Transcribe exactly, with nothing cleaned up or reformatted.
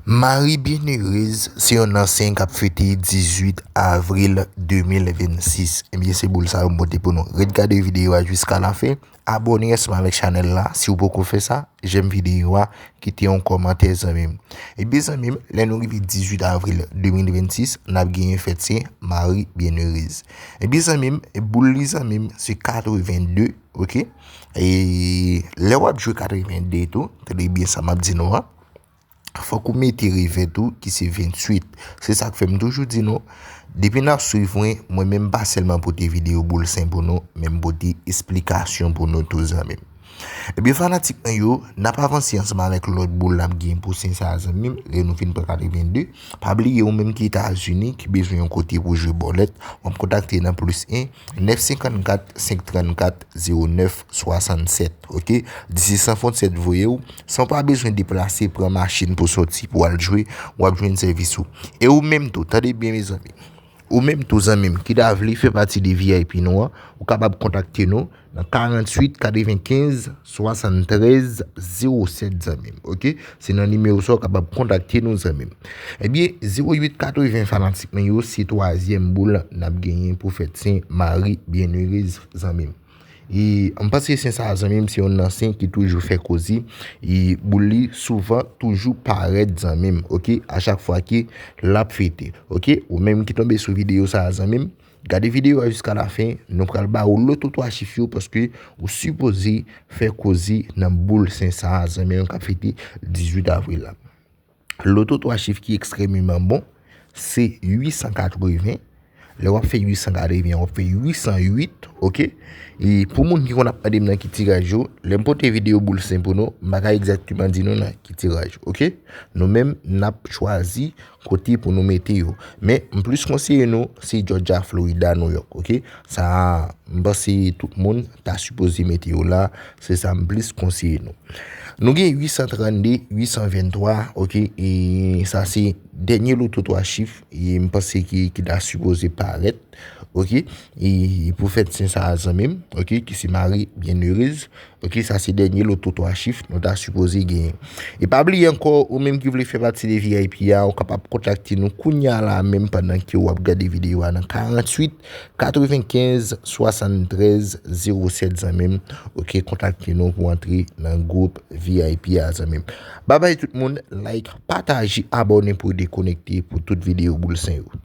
Marie Bienheureuse se yon ansyen k ap fete dizuit avril de mil vennsis. Ebyen, se boul sa yo m pote pou nou. Ret gade videyo a jiska lafen. Abòne ansanm avèk chanèl la si w poko fè sa. Jèm videyo a, kite yon kòmantè, zanmi m. Ebyen, zanmi m, lè nou rive dizuit avril de mil vennsis, n ap genyen fèt Sen Marie Bienheureuse. Ebyen, zanmi m, boul li, zanmi m, se katreven de, oke? E lè w ap jwe katreven de tou, tande byen sa m ap di nou an. Fòk ou mete revè tou, ki se venntuit. Se sa k fè m toujou di nou, depi n ap swiv mwen, mwen menm pa sèlman pote videyo boul sen pou nou, men m pote esplikasyon pou nou tou, zanmi m. Ebyen, fanatik mwen yo, n ap avanse ansanm avèk lòt boul n ap gen pou sen sa a, zanmi m, lè nou fin pran katreven de. Pa bliye, ou menm ki Etazini, ki bezwen yon kote pou jwe bòlèt, w ap kontakte nan plis en, nèf senkannkat, senk trannkat, zewo nèf swasannsèt, oke? Disi san fwontyè voye w, san w pa bezwen deplase, pran machin pou soti, pou al jwe, w ap jwenn sèvis ou. E ou menm tou, tande byen, mezanmi. Ou menm tou, zanmi m, ki ta vle fè pati de V I P nou an, ou kapab kontakte nou nan karanntuit katrevenkenz swasanntrèz zewo sèt, zanmi m, oke? Se nan nimewo sa w kapab kontakte nou, zanmi m. Ebyen, zewo uit katreven, fanatik mwen yo, se twazyèm boul n ap genyen pou fèt Sen Marie Bienheureuse, zanmi m. E m panse sen sa a, zanmi m, se youn nan sen ki toujou fè koze. E boul li souvan toujou parèt, zanmi m, oke? A chak fwa ke l ap fete, oke? Ou menm ki tonbe sou videyo sa a, zanmi m, gade videyo a jiska lafen. Nou pral ba ou loto twa chif yo, paske ou sipoze fè koze nan boul sen sa a, zanmi m, k ap fete dizuit avril la. Loto twa chif ki ekstrèmeman bon, se uit san katreven. Lè w ap fè uit san katreven, w ap fè uit san uit, oke? E pou moun ki konn ap mande m nan ki tiraj yo, lè m pote videyo boul sen pou nou, m pa ka egzakteman di nou nan ki tiraj, oke? Nou menm, n ap chwazi kote pou nou mete yo. Men, m plis konseye nou, se Georgia, Florida, New York, oke? Sa a, m panse tout moun ta sipoze mete yo la, se sa m plis konseye nou. Nou gen uit san trannde, uit san venntwa, oke, e sa se dènye loto twa chif, e m panse ki, ki ta sipoze parèt, oke, e pou fèt sen sa a, zanmi m, oke, ki se Marie Bienheureuse, oke, sa se dènye loto twa chif nou ta sipoze genyen. E pa bliye ankò, ou menm ki vle fè pati de V I P a, ou kapab kontakte nou kounya la menm pandan ke w ap gade videyo a nan karanntuit katrevenkenz swasanntrèz zewo sèt, zanmi m. Oke, kontakte nou pou antre nan gwoup V I P a, zanmi m. Babay tout moun, like, pataje, abòne pou dekonekte pou tout videyo boul sen yo.